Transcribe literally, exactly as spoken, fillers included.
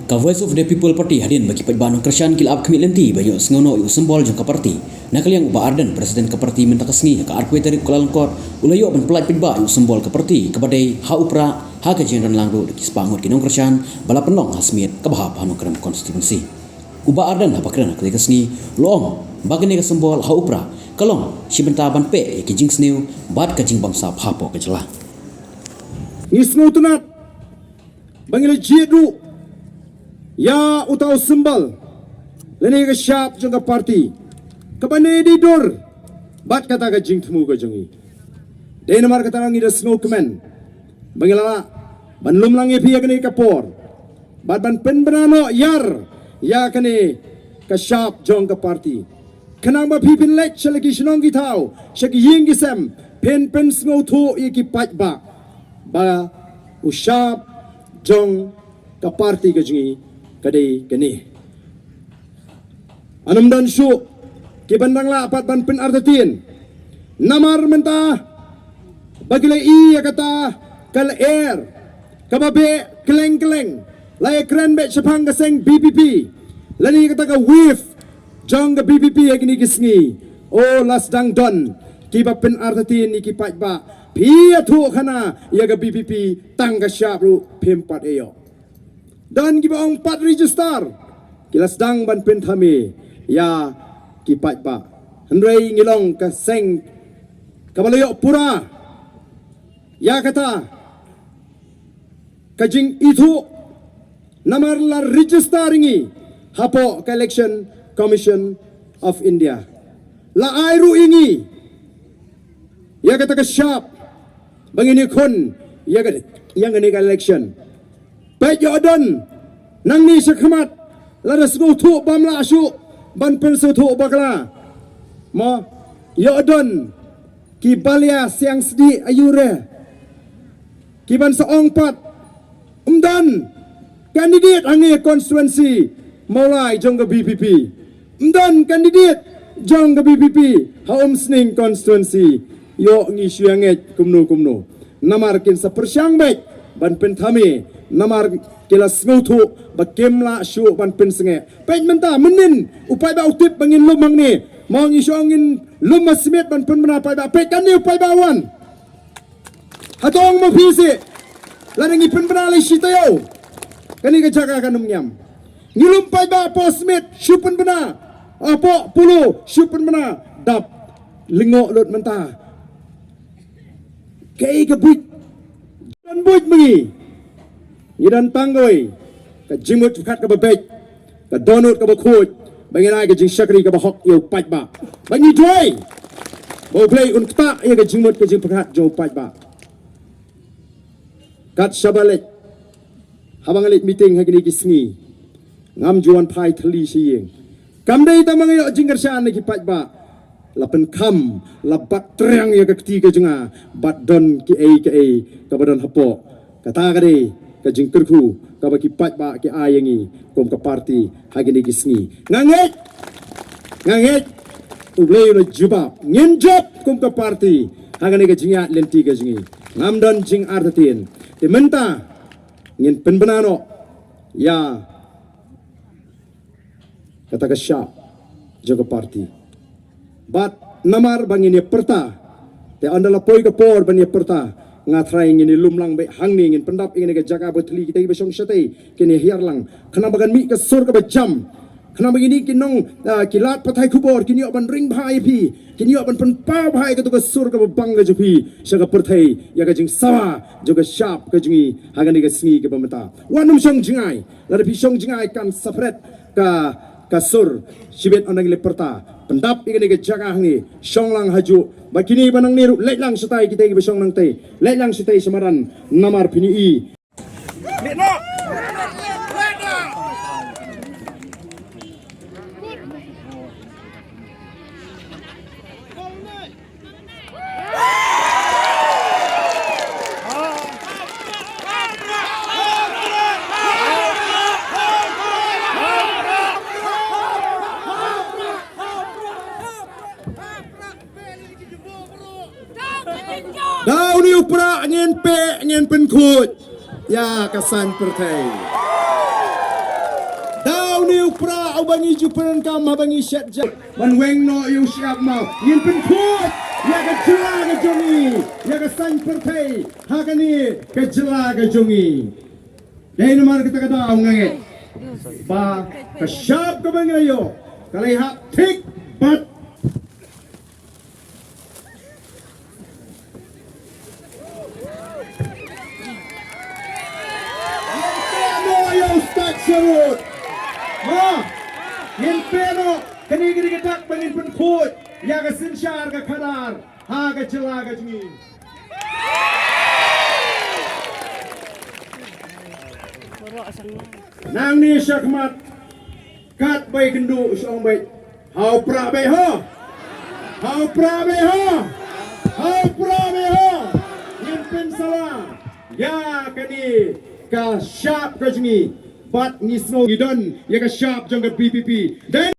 Ka Voice of the People Party hadien ba ki paidbah nongkyrshan ki la ap khmih lynti ban ïoh sngew noh ïa u symbol jong ka party. Na ka liang u Bah Ardent, President ka party, mynta ka sngi ha ka arphew tarik u Kyllalyngkot, u la ïoh ban pyllait paidbah ïa u symbol ka party kaba dei ha u prah, ha ka jingdon lang ruh da ki spah ngut ki nongkyrshan ba la pynlong ha Smit kaba hap ha Nongkrem constituency. U Bah Ardent haba kren ha katei ka sngi u la ong ba kane ka symbol ha u prah ka long shi bynta ban peh ïa ki jingsniew bad ka jingbamsap hapoh ka jylla. Ngi sngewtynnat ba ngi la jied ruh ïa uta u symbol lane ka shap jong ka party kaba ne dei dur bad kata ka jingthmu ka jong ngi. Dei namar kata ngi da sngewkmen ba ngi la lah ban lum lang ïa phi ïa kane ka por bad ban pynbna noh ïar ïa kane ka shap jong ka party. Khnang ba phi phin leit sha la ki shnong ki thaw, sha ki ïing ki sem, phin pynsngewthuh ïa ki paidbah ba u shap jong ka party ka jong ngi ka dei kane. Ym don shuh ki ban dang lah pat ban pynartatien. Namar mynta ba ki la ïoh ïa kata ka lyer kaba beh kylleng kylleng, la ïakren beit shaphang ka seng VPP lane kata ka wave jong ka VPP ha kine ki sngi. O, la sdang don kiba pynartatien ïa ki paidbah, phi ïathuh khana ïa ka VPP tang ka shap ruh phim pat ïoh. Don kiba ong pat register, ki la sdang ban pynthame ïa ki paidbah. Hynrei ngi long ka seng kaba la ïoh pura ïa kata ka jingithuh namar la register ngi hapoh ka Election Commission of India. La ai ruh ïa ngi ïa kata ka shap ba ngin ïakhun ïa ka, ïa kane ka election. Peit, ïoh don nangne shakhmat lada sngewthuh bym lah shuh ban pynsngewthuh bakla. Mo, ïoh don ki balia siang sdi aiu re ki ban sa ong pat, ym don candidate hangne constituency Mawlai jong ka VPP. Ym don candidate jong ka VPP ha Umsning constituency. Ïoh ngi shu ïa ngeit kumno kumno. Namar kin sa pyrshang beit ban pynthame, namar ki la sngewthuh ba kim lah shuh ban pynsngewthuh. Peit mynta mynnin u paidbah u tip ba ngin lum hangne. Mo, ngi shu ong ngin lum ha Smit ban pynbna paidbah. Peit kane u paidbah wan. Hato ong ma phi seh lada ngi pynbna lei shi taïew kane ka jaka kan ym ngiam? Ngi lum paidbah hapoh Smit shu pynbna, hapoh Polo shu pynbna, dap lyngngoh lut mynta. Kaei ka buit? Don buit ma ngi. Ngi don tang kawei ka jingmut jingpyrkhat kaba beit, ka dohnud kaba khuid ba ngin ai ka jingshakri kaba hok ïa u paidbah. Ba ngi duwai ba U Blei un ktah ïa ka jingmut ka jingpyrkhat jong u paidbah. Kat shaba leit, haba nga leit meeting ha kine ki sngi, ngam ju wan phai thylli sha ïing. Kam dei tang ba nga ïoh jingkyrshan na ki paidbah, la pynkham, la bat triang ïa ka kti ka jong nga, bad don kiei kiei kaba don hapoh. Kata ka dei ka jingkyrkhu kaba ki paidbah ki ai ïa ngi kum ka party ha kine ki sngi. Nga ngeit, nga ngeit U Blei u la jubab, ngin jop kum ka party ha kane ka jingïaid lynti ka jong ngi. Ngam don jingartatien. Te mynta ngin pynbna noh ïa kata ka shap jong ka party. Bad namar ba ngin ïa pyrta, te ynda la poi ka por ban ïa pyrta, nga tharai ngin ïa lum lang beit hangne, ngin pyndap ïa kane ka jaka ba thylli, kita kiba shong shatei kin ïa hiar lang, khnang ba kan mih ka sur kaba jam, khnang ba kine ki nong, ah, ki lad pathai khubor kin ïoh ban ring bha ïa phi, kin ïoh ban pynpaw bha ïa kato ka sur kaba bang ka jong phi sha ka pyrthei ïa ka jingsawa jong ka shap ka jong ngi ha kane ka sngi kaba mynta. Wat nym shong jngai. Lada phi shong jngai kan separate ka, ka sur. Shibit ynda ngi la pyrta, pyndap ïa kane ka jaka hangne, shong lang hajuh. Bad kine ba nangne ruh leit lang shatai, kita kiba shong nangtei, leit lang shatai sha madan, namar phin ïohi. Da une u prah ngin peh, ngin pynkhuid ïa ka saiñ pyrthei. Ïa u pra uba ngi ju pyndonkam haba ngi shet ja. Ban weng noh ïa u shyiap maw. Ngin pynkhuid ïa ka jylla ka jong ngi, ïa ka saiñ pyrthei ha kane ka jylla ka jong ngi. Dei namar kata ka daw nga ngeit ba ka shap kaba ngi la ïoh ka la ïahap thik bad Ngin pynnoh ïa u stad sharud. Ha, ngin pynnoh, kane ka dei ka dak ba ngin pynkhuid ïa ka synshar ka khadar ha ka jylla ka jong ngi. Nangne shakhmat, katba ïakynduh u shong beit. Ha u pra beit ho. Ha u pra beit ho. Ha u pra beit ho. Ngin pynsawa ïa kane ka shap ka jong ngi. Bad ngi sngew ngi don ïa ka shap jong ka V P P. Dei